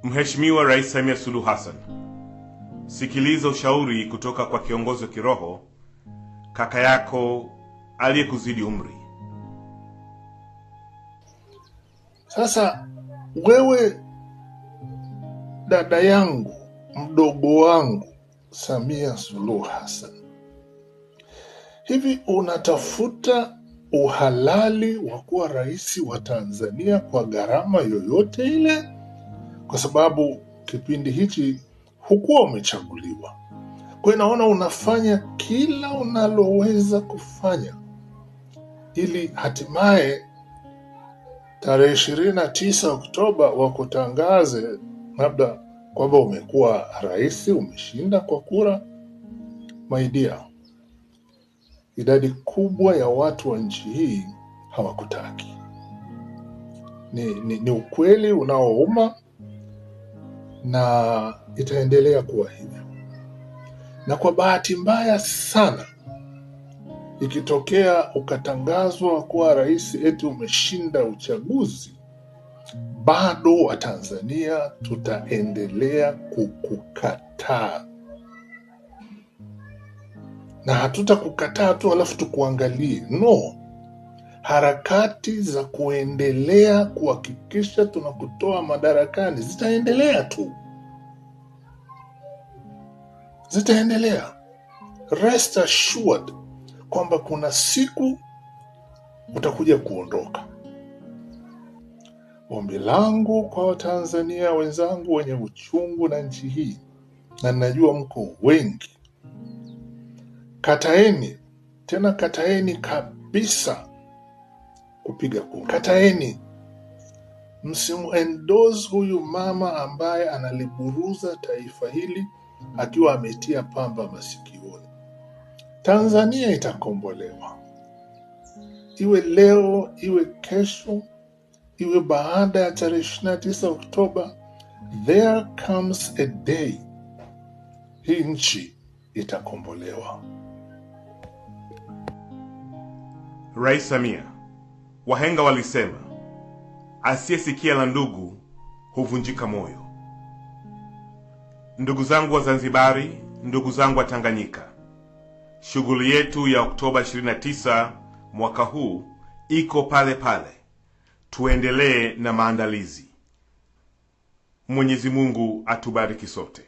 Mheshimiwa Rais Samia Suluhu Hassan, sikiliza ushauri kutoka kwa kiongozi wa kiroho, kaka yako aliyekuzidi umri. Sasa wewe dada yangu, mdogo wangu Samia Suluhu Hassan, hivi unatafuta uhalali wa kuwa rais wa Tanzania kwa gharama yoyote ile? Kwa sababu kipindi hichi hukuwa umechaguliwa. Kwa hiyo naona unafanya kila unaloweza kufanya ili hatimaye tarehe 29 Oktoba wakutangaze labda kwamba umekuwa rais, umeshinda kwa kura. My dear, idadi kubwa ya watu wa nchi hii hawakutaki. Ni ukweli unaouma na itaendelea kuwa hivyo. Na kwa bahati mbaya sana, ikitokea ukatangazwa kuwa rais eti umeshinda uchaguzi, bado Watanzania tutaendelea kukukataa, na hatutakukataa tu alafu tukuangalie. No, harakati za kuendelea kuhakikisha tunakutoa madarakani zitaendelea tu, zitaendelea. Rest assured kwamba kuna siku utakuja kuondoka. Ombi langu kwa Watanzania wenzangu wenye uchungu na nchi hii, na ninajua mko wengi, kataeni tena, kataeni kabisa kupiga kura. Kataeni, msimuendorse huyu mama ambaye analiburuza taifa hili akiwa ametia pamba masikioni. Tanzania itakombolewa, iwe leo, iwe kesho, iwe baada ya tarehe 29 Oktoba. There comes a day hii nchi itakombolewa. Rais Samia, wahenga walisema asiyesikia la ndugu huvunjika moyo. Ndugu zangu wa Zanzibari, ndugu zangu wa Tanganyika, shughuli yetu ya Oktoba 29 mwaka huu iko pale pale. Tuendelee na maandalizi. Mwenyezi Mungu atubariki sote.